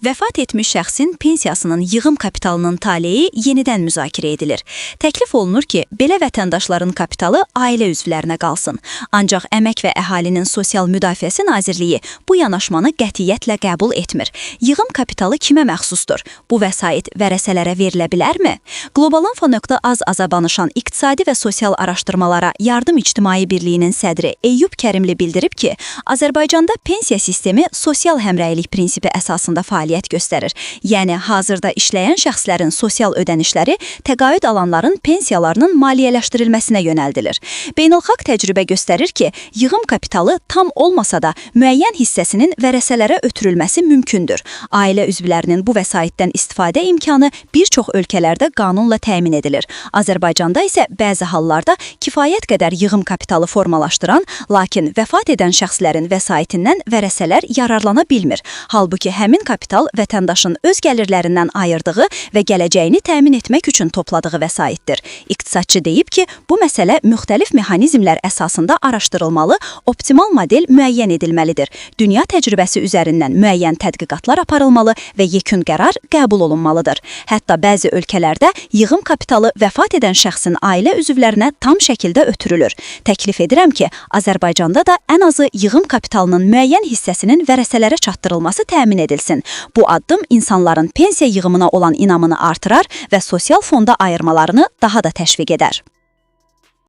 Vəfat etmiş şəxsin pensiyasının yığım kapitalının taleyi yenidən müzakirə edilir. Təklif olunur ki, belə vətəndaşların kapitalı ailə üzvlərinə qalsın. Ancaq Əmək və Əhalinin Sosial Müdafiəsi Nazirliyi bu yanaşmanı qətiyyətlə qəbul etmir. Yığım kapitalı kimə məxsusdur? Bu vəsait vərəsələrə verilə bilərmi? Globalinfo.az-a danışan İqtisadi və Sosial Araşdırmalara Yardım İctimai Birliyinin sədri Eyyub Kərimli bildirib ki, Azərbaycanda pensiya sistemi sosial həmrəylik prinsipi əsasında fəaliyyət göstərir. Yəni hazırda işləyən şəxslərin sosial ödənişləri təqaüd alanların pensiyalarının maliyyələşdirilməsinə yönəldilir. Beynəlxalq təcrübə göstərir ki, yığım kapitalı tam olmasa da müəyyən hissəsinin vərəsələrə ötürülməsi mümkündür. Ailə üzvlərinin bu vəsaitdən istifadə imkanı bir çox ölkələrdə qanunla təmin edilir. Azərbaycanda isə bəzi hallarda kifayət qədər yığım kapitalı formalaşdıran, lakin vəfat edən şəxslərin vəsaitindən vərəsələr yararlana bilmir. Halbuki həmin kapital vətəndaşın öz gəlirlərindən ayırdığı və gələcəyini təmin etmək üçün topladığı vəsaitdir. İqtisadçı deyib ki, bu məsələ müxtəlif mexanizmlər əsasında araşdırılmalı, optimal model müəyyən edilməlidir. Dünya təcrübəsi üzərindən müəyyən tədqiqatlar aparılmalı və yekun qərar qəbul olunmalıdır. Hətta bəzi ölkələrdə yığım kapitalı vəfat edən şəxsin ailə üzvlərinə tam şəkildə ötürülür. Təklif edirəm ki, Azərbaycanda da ən azı yığım kapitalının müəyyən hissəsinin vərəsələrə çatdırılması təmin edilsin. Bu addım insanların pensiya yığımına olan inamını artırar və sosial fonda ayırmalarını daha da təşviq edər.